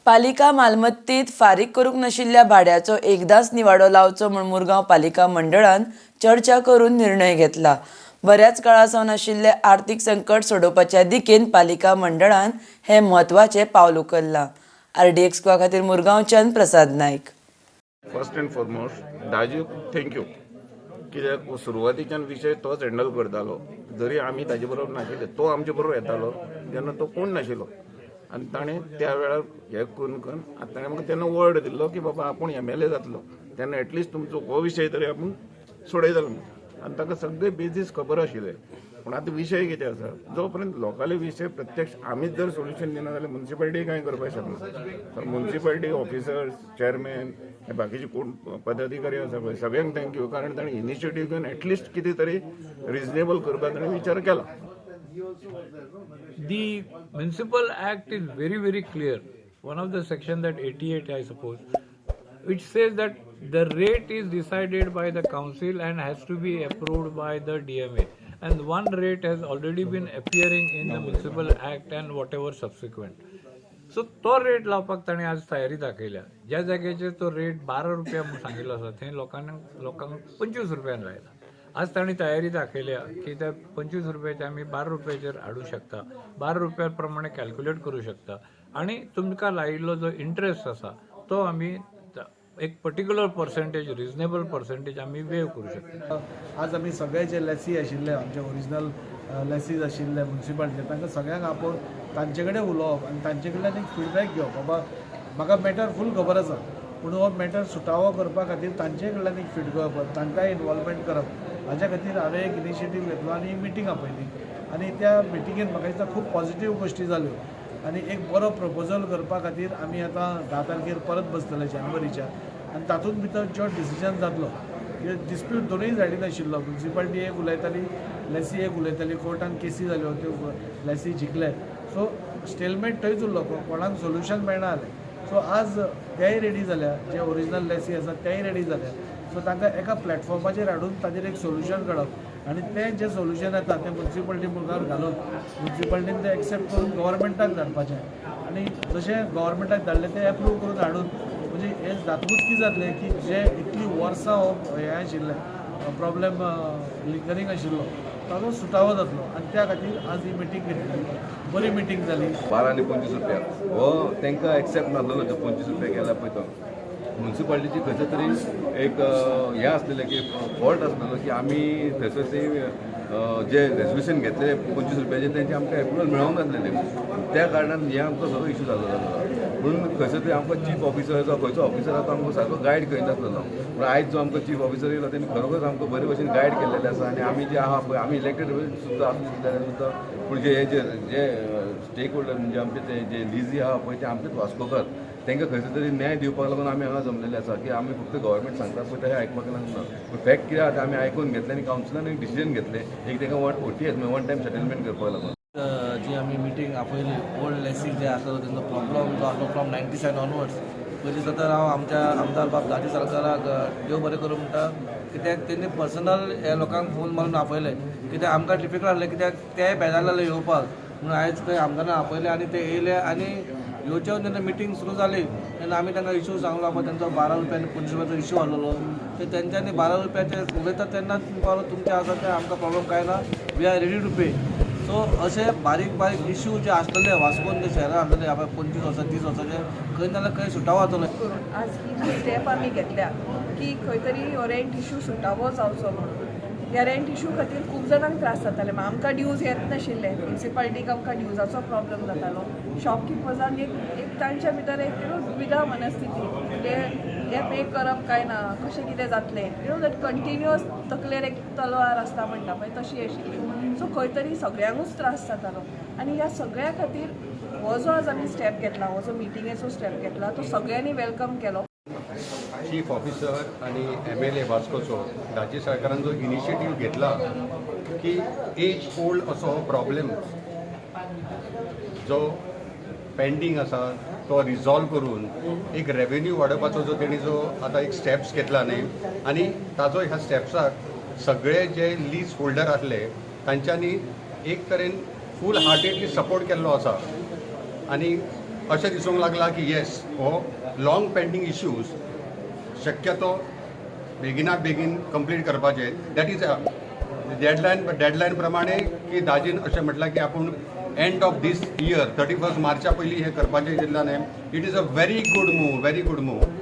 पालिका मालमत्तेत फारीक करूंक नाशिल्ल्या भाड्याचो एकदांच निवाडो लावचो म्हूण मुरगांव पालिका मंडळान चर्चा करून निर्णय घेतला. बऱ्याच काळा सावन आशिल्लें आर्थीक संकट सोडोवपाच्या दिकेन पालिका मंडळान हें म्हत्वाचें पावल उखल्लां. आरडीएक्स खातीर मुरगांवच्यान Prasad Naik. First and foremost दाजूक thank you, कित्याक सुरवातीच्यान विशय तोच हँडल करतालो. जरी आमी ताजे बरोबर नाशिल्ले, तो आमचे बरोबर येतालो तेन्ना तो कोण नाशिल्लो आनी ताणें त्या वेळार हें करून करून आतां ताणें म्हाका तेन्ना वर्ड दिल्लो की बाबा आपूण एमएलए जातलो तेन्ना एटलिस्ट तुमचो हो विशय तरी आपूण सोडयतलो म्हणून. आनी ताका सगळे बेजीस खबर आशिल्ले. पूण आतां विशय कितें आसा, जो पर्यंत लोकांले विशय प्रत्यक्ष आमीच जर सोल्युशन दिना जाल्यार मुन्सिपालिटी कांय करपाक शकना. तर मुन्सिपालिटी ऑफिसर्स, चेअरमॅन, हे बाकीचे कोण पदाधिकारी आसा पळय, सगळ्यांक thank you, कारण ताणें इनिशिएटीव घेवन एटलिस्ट कितें तरी रिजनेबल करपाक ताणें विचार केला. The Municipal Act is very, very clear. One of the section, that 88, I suppose, which says that the rate is decided by the council and has to be approved by the DMA. And one rate has already been appearing in the Municipal Act and whatever subsequent. So तो rate लावपाक ताणें आज तयारी दाखयल्या. ज्या जाग्याचेर तो rate 12 रुपया म्हूण सांगिल्लो आसा, थंय लोकांक 25 रुपयान लायला. आज तांणी तयारी दाखयल्या की त्या 25 रुपयाचे आमी 12 रुपयाचेर हाडूं शकता, 12 रुपया प्रमाणे कॅल्क्युलेट करूं शकता आनी तुमकां लायिल्लो जो इंट्रस्ट आसा तो आमी एक पर्टिक्युलर पर्सेंटेज, रिजनेबल पर्सेंटेज आमी वेव करूं शकता. आज आमी सगळे जे लेसी आशिल्ले, आमचे ओरिजिनल लेसीज आशिल्ले मुन्सिपालिटी, तांकां सगळ्यांक आपोवन तांचे कडेन उलोवप आनी तांचे कडल्यान एक फिडबॅक घेवप. बाबा, म्हाका मॅटर फूल खबर आसा, पूण हो मॅटर सुटावो करपा खातीर तांचे कडल्यान एक फीड घेवप, तांकां इनवॉल्वमेंट करप, हाज्या खातीर हांवें एक इनिशिएटीव घेतलो आनी ही मिटींग आपयली. आनी त्या मिटिंगेन म्हाका दिसता खूब पॉझिटीव गोश्टी जाल्यो आनी एक बरो प्रपोजल करपा खातीर आमी आतां 10 तारखेर परत बसतले जानेवारीच्या आनी तातूंत भितर जो डिसिजन जातलो. डिस्प्यूट दोनूय सायडीन आशिल्लो. मुन्सिपालिटी एक उलयताली, लेसी एक उलयताली. कोर्टान केसी जाल्यो, त्यो लेसी जिखले. सो स्टेलमेट थंयच उरलो, कोणाक सोल्युशन मेळना जालें. सो आज तेय रेडी जाल्या, जे ओरिजिनल लेसी आसा तेय रेडी जाल्या. सो तांकां एका प्लॅटफॉर्माचेर हाडून ताजेर एक सोल्युशन काडप आनी तें जें सोल्युशन येता तें मुन्सिपालिटी मुखार घालून मुन्सिपालिटीन तें एक्सेप्ट करून गव्हर्मेंटाक धाडपाचें आनी जशें गव्हर्मेंटाक धाडलें तें एप्रूव करून हाडून, म्हणजे हें जातकूच कितें जातलें की जे इतलीं वर्सां हो हें आशिल्लें, प्रॉब्लेम लिंगरींग आशिल्लो, ताजो सुटावो जातलो आनी त्या खातीर आज ही मिटींग घेतली. बरी मिटींग जाली. 12 आनी 25 रुपया हो तांकां एक्सेप्ट नासलेलो. जो 25 रुपया केला पळय, तो मुन्सिपालिटीची खंयसर तरी एक हें आसलेलें की फॉल्ट आसलेलो की आमी थंयसर ते जे रेजोल्युशन घेतलेले 25 रुपयाचे, तेंचे आमकां एप्रुवल मेळोंक नासलेलें. त्या कारणान हें आमकां सगळो इशू जालो जालो. म्हणून खंयसर तरी आमकां चीफ ऑफिसर जावं खंयचो ऑफिसर आसा, तो आमकां सारको गायड करिनासलेलो. पूण आयज जो आमकां चीफ ऑफिसर येयलो, तेणी खरोखर आमकां बरे भशेन गायड केल्लेलें आसा. आनी आमी जे आहा पळय, आमी इलेक्टेड सुद्दां आसले जाल्यार सुद्दां, पूण जे हे जे जे स्टेक होल्डर, म्हणजे आमचे ते जे लिजी आहा पळय, ते आमचेच वास्कोकर, तांकां खंयसर तरी न्याय दिवपाक लागून आमी हांगा जमलेले आसा की आमी फक्त गव्हर्मेंट सांगता पळय तशें आयकपाक लागना, पूण फॅक्ट कितें आहा तें आमी आयकून घेतलें आनी कावन्सिलान एक डिसिजन घेतलें, एक तांकां वन ओटीएस, म्हणजे वन टायम सेटलमेंट करपाक लागून. जी आमी मिटींग आपयली, ओल्ड लेसी जे आसलो तेंचो प्रॉब्लम जो आसलो फ्रॉम 97 ऑनवर्ड्स. पयलीं सद्दां हांव आमच्या आमदार बाब दाजी सरकाराक देव बरें करूं म्हणटा, कित्याक तेणी पर्सनल ह्या लोकांक फोन मारून आपयले. कित्याक आमकां डिफिकल्ट आहलें, कित्याक ते बेजारलेले येवपाक. म्हणून आयज थंय आमदारान आपयले आनी ते येयले आनी येवचे जेन्ना मिटींग सुरू जाली तेन्ना आमी तांकां इशू सांगलो. बाबा, तेंचो 12 रुपया आनी 25 रुपयाचो इशू आहलोलो. ते तेंच्यांनी 12 रुपयाचे उलयता तेन्नाच म्हणपाक, तुमचें आसा तें आमकां प्रॉब्लम कांय ना, we are ready to pay. So अशे बारीक बारीक इशू जे आसलेले वास्कोन, जे शहरान आसलेले, आतां 25 वर्सां, 30 वर्साचे, खंय ना जाल्यार खंय सुटावो जातलो. करून आज ही जी स्टेप आमी घेतल्या की खंय तरी हो रेंट इशू सुटावो जावचो म्हणून. ह्या रेंट इशू खातीर खूब जाणांक त्रास जाताले. आमकां ड्यूज येत नाशिल्ले, म्युनिसिपालिटीक आमकां ड्युजाचो प्रॉब्लम जातालो. शॉपकिपर्सांक एक एक तांच्या भितर एक दुविधा मनस्थिती, म्हणजे हे पे करप काय ना, कशें कितें जातलें, you know that continuous तकलेर एक तलवार आसता म्हणटा पळय, तशी आशिल्ली. सो खंय तरी सगळ्यांकूच त्रास जातालो आनी ह्या सगळ्या खातीर हो जो आज आमी स्टेप घेतला, हो जो मिटिंगेचो स्टेप घेतला, तो सगळ्यांनी welcome केलो. चीफ ऑफिसर आनी एमएलए वास्कोचो राज्य सरकारान जो इनिशिएटीव घेतला की एज ओल्ड असो हो प्रॉब्लेम जो पेंडींग आसा तो रिजॉल्व करून एक रेवेन्यू वाडोवपाचो जो तेणी जो आतां एक स्टेप्स घेतला न्ही, आनी ताजो ह्या स्टेप्साक सगळे जे लीज होल्डर आसले तांच्यांनी एक तरेन फूल हार्टेडली सपोर्ट केल्लो आसा. आनी अशें दिसूंक लागलां की येस, हो लाँग पेंडींग इश्यूज शक्यतो बेगिना बेगीन कंप्लीट करपाचे. That is a deadline. Deadline प्रमाणे की दाजीन अशें म्हटलां की आपूण end of this year, 31 मार्चा पयलीं हें करपाचें चिंतलां न्ही. It is a very good move, very good move.